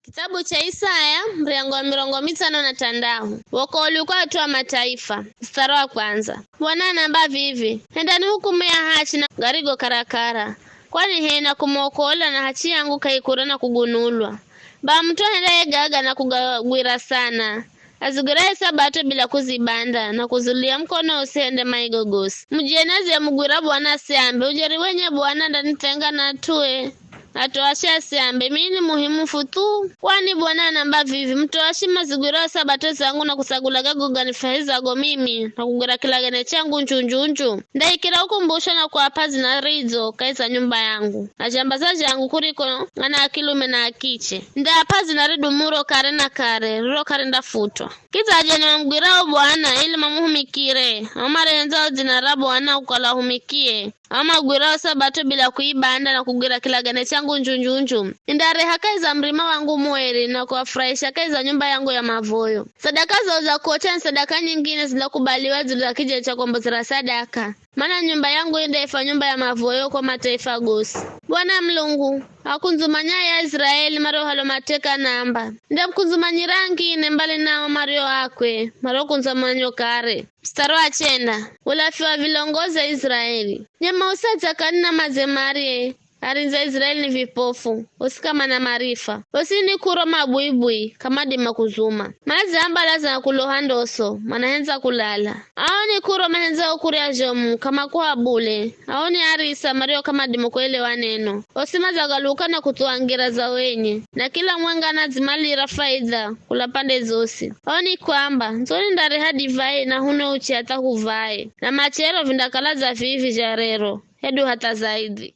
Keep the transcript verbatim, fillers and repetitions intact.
Kitabu cha Isaya, mrengo wa mirongo mitsano na tandahu. Wokolwi kwa at'u a mataifa. Mstari wa kwanza. Bwana anamba vivi, "Hendani hukumu ya hachi na garigo karakara, kwani hena kumokola na hachi yangu kaikura na kugunulwa. Ba mut'u ahendaye gaga na kugagwira sana, azigwiraye sabato bila kuzibanda, na kuzulia mukono usihende maigo gosi. Mujeni aziyemugwira Bwana asiambe, ujeri wenye Bwana andanitenga na at'ue." Atoashi asiambe, "Mimi ni muhimu futhu." Kwani Bwana anamba vivi, "Mutoashi mazigwira sabato zangu na kusagula gago ganifahizago mimi, na kugwira kilagane changu nju-nju-nju. Ndaikira ukumbusho na kuap'a zina ridzo kahi za nyumba yangu, na jambaza jangu kuriko ana a kilume na a kiche. Ndaap'a zina ridumuro kare na kare, riro karindafutwa." Kidza ajeni wamugwirao Bwana ili mamuhumikire, ao marihendzao dzina ra Bwana kukala ahumikie, ao magwirao sabato bila kuibanda na kugwira kilagane changu nju-nju-nju, nindareha kahi za murima wangu mueri na kuwafurahisha kahi za nyumba yangu ya mavoyo. Sadaka zao za kuocha ni sadaka nyingine zindakubaliwa dzulu za kijeri cha kuombozera sadaka, mana nyumba yangu indaifwa nyumba ya mavoyo kwa mataifa gosi. Bwana Mulungu akundzumanya ya Israeli mariohalwa mateka namba, ndamukundzumanyira angine mbali nao mario akwe mariokundzumanywa kare. Mstari wa chenda. Ulafi wa vilongozi a Israeli. Nyama usadza kani na madze marie, arindza Israeli ni vipofu, osi k'amana marifa. Osi ni kuro mabuibui, k'amadima kuzuma. Madze ambalaza na kuloha ndoso, manahendza kulala. Ao ni kuro mahendzao kurya zhomu, k'amakuha bule. Ao ni arisa mario k'amadima kuelewa neno. Osi madzagaluka na kuthuwa ngira za wenye, na kila mwenga anadzimalira faidha kula pande zosi. Ao ni kwamba, "Ndzoni ndareha divai na hunwe uchi hatha huvae, na machero vindakala dza vivi zha rero, hedu hatha zaidhi."